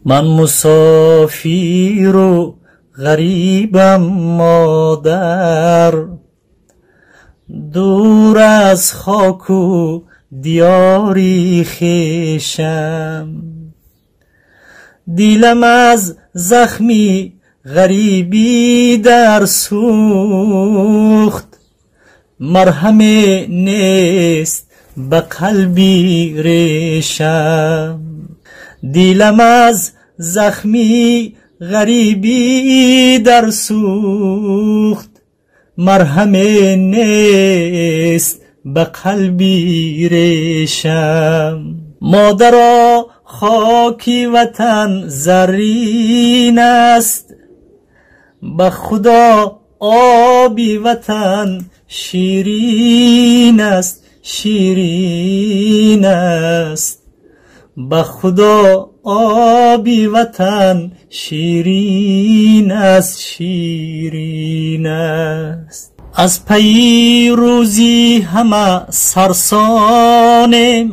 Ман мусофиру ғарибам, модар, дур аз хоку диёри хешам. Дилам аз захми ғарибӣ дар сӯхт, марҳаме нест ба қалби решам. Дилам аз захми ғарибӣ дар сӯхт, марҳаме нест ба қалби решам. Модаро, хоки ватан заррин аст, ба Худо оби ватан ширин аст, ширин аст. Ба Худо оби ватан ширин аст, ширин аст. Аз пайи рӯзӣ ҳама сарсонем,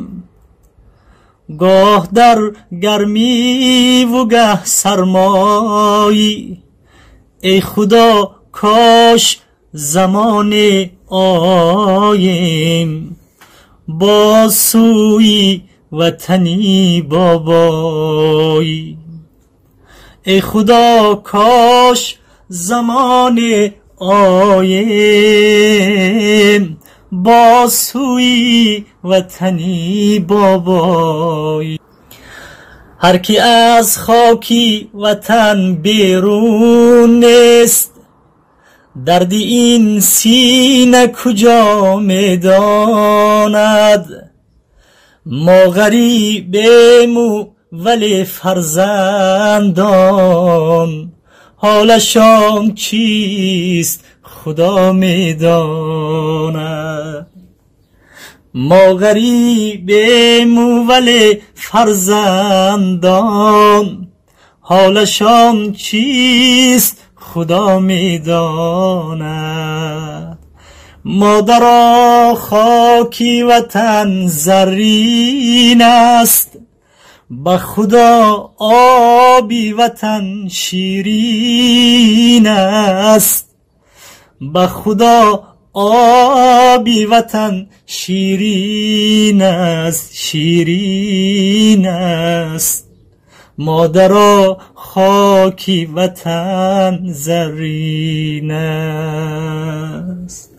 гоҳ дар гармиву гаҳ сармоӣ. Эй Худо, кош замоне оем, боз сӯи ватани бобоӣ. Эй Худо, кош замоне оем, боз сӯи ватани бобоӣ. Ҳар ки аз хоки ватан берун нест, дарди ин сина куҷо медонад? Мо ғарибему, вале фарзандон, ҳолашон чист, Худо медонад. Мо ғарибему, вале фарзандон, ҳолашон чист, Худо медонад. Модаро, хоки ватан заррин аст, ба Худо оби ватан ширин аст. Ба Худо оби ватан ширин аст, ширин аст. Модаро, хоки ватан заррин аст.